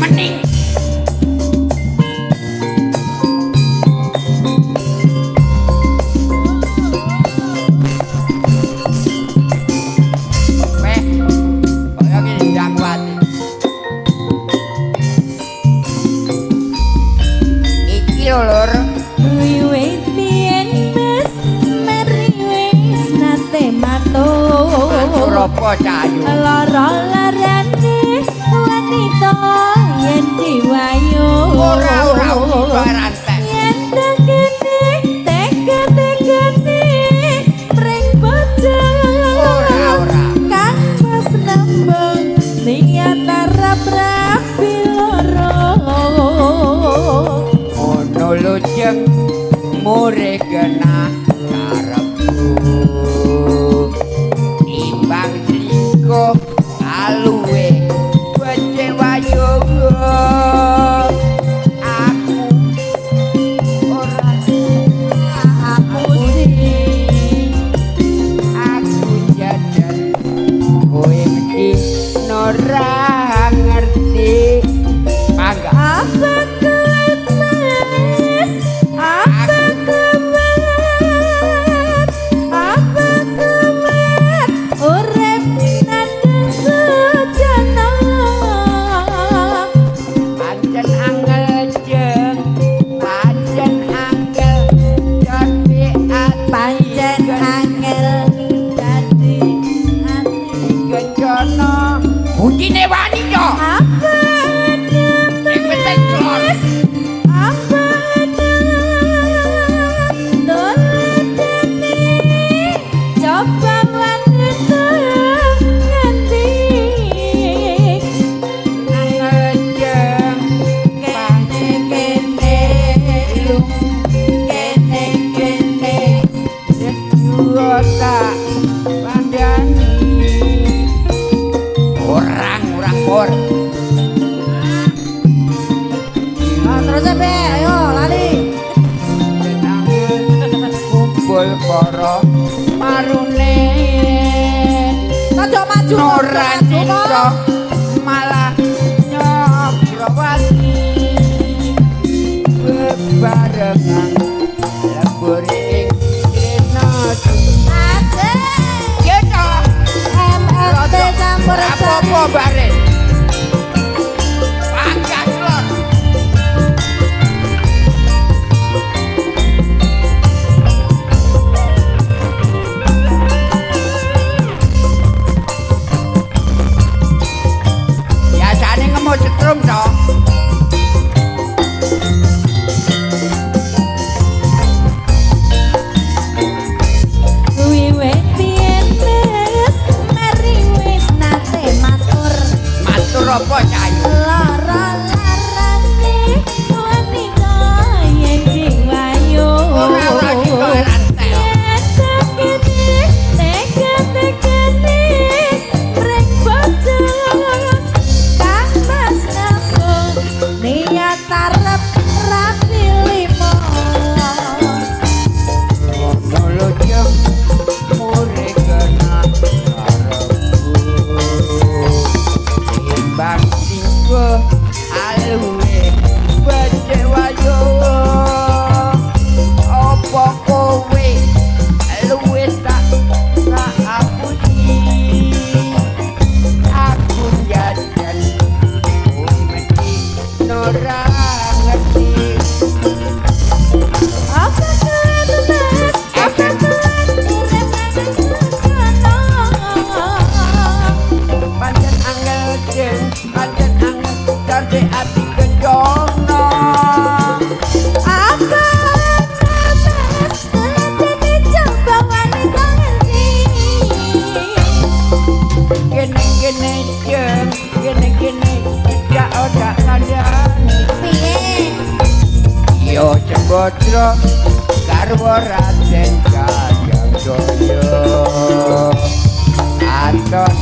Kening. Weh, kaya ngene ndang wati. Iki lho, Lur. Wiwit biyen Mas mari wis nate matur. Matur apa Cahayu? Lara larane wanita yen diwayu. Ora ora ora rantek. Yen tegene tega-tegane mring bojo. Ora ora. Kang Mas nembung niat arep rabi loro. Ono lho jeng mure genah karepku. Timbang selingkuh aluwe becik wayo. Aku ora Aku sih aku jajan kowe mesti ora ngerti. Mangga. Apa kuat Mas? Apa kuat? Apa kuat? Urip nandang sejana. Pancen angel jeng, pancen angel dadi ati Pancen angel dadi ati. Kencana. Buntine wani yo. Apa ada Sing penting klon. Mas? Apa ada tuladane? Coba wanita nganti Angel jeng, kene kene lu kene kene. dua tak pandani. Orang orang bor. Ah, terus be, ayo lali. Kumpul para marune. Ojo maju, Ora maju, cinta malah nyobrowati bebarengan lebur ing kena. Asik. Gitu. MRT campur sari. Apa-apa bare. Pangkat lor. Biasane ngemut setrum to. Wiwit biyen Mas mari wis nate matur. Matur apa Cahayu? Lara larane wanita yen diwayu. Ora ora kita rantai. Yen tegene tega-tegane mring bojo. Kang Mas nabung niat arep rabi limo. Ono lho jeng mure kena karepku. Timbang singko aluwe becik wayo. Apa kowe luwe tak tak apusi. Aku jajan kowe mesti ora ngerti. Apa kuat Mas? Apa kuat urip nang sejana? Pancen angel jeng, pancen angel dadi ati kencana. Apa Mas? Tuladane coba wanita ngendi? Kene kene jeng, kene kene tidak ora kandhani. Piye? Yo Sembadra garwa Raden Jayabaya. Atos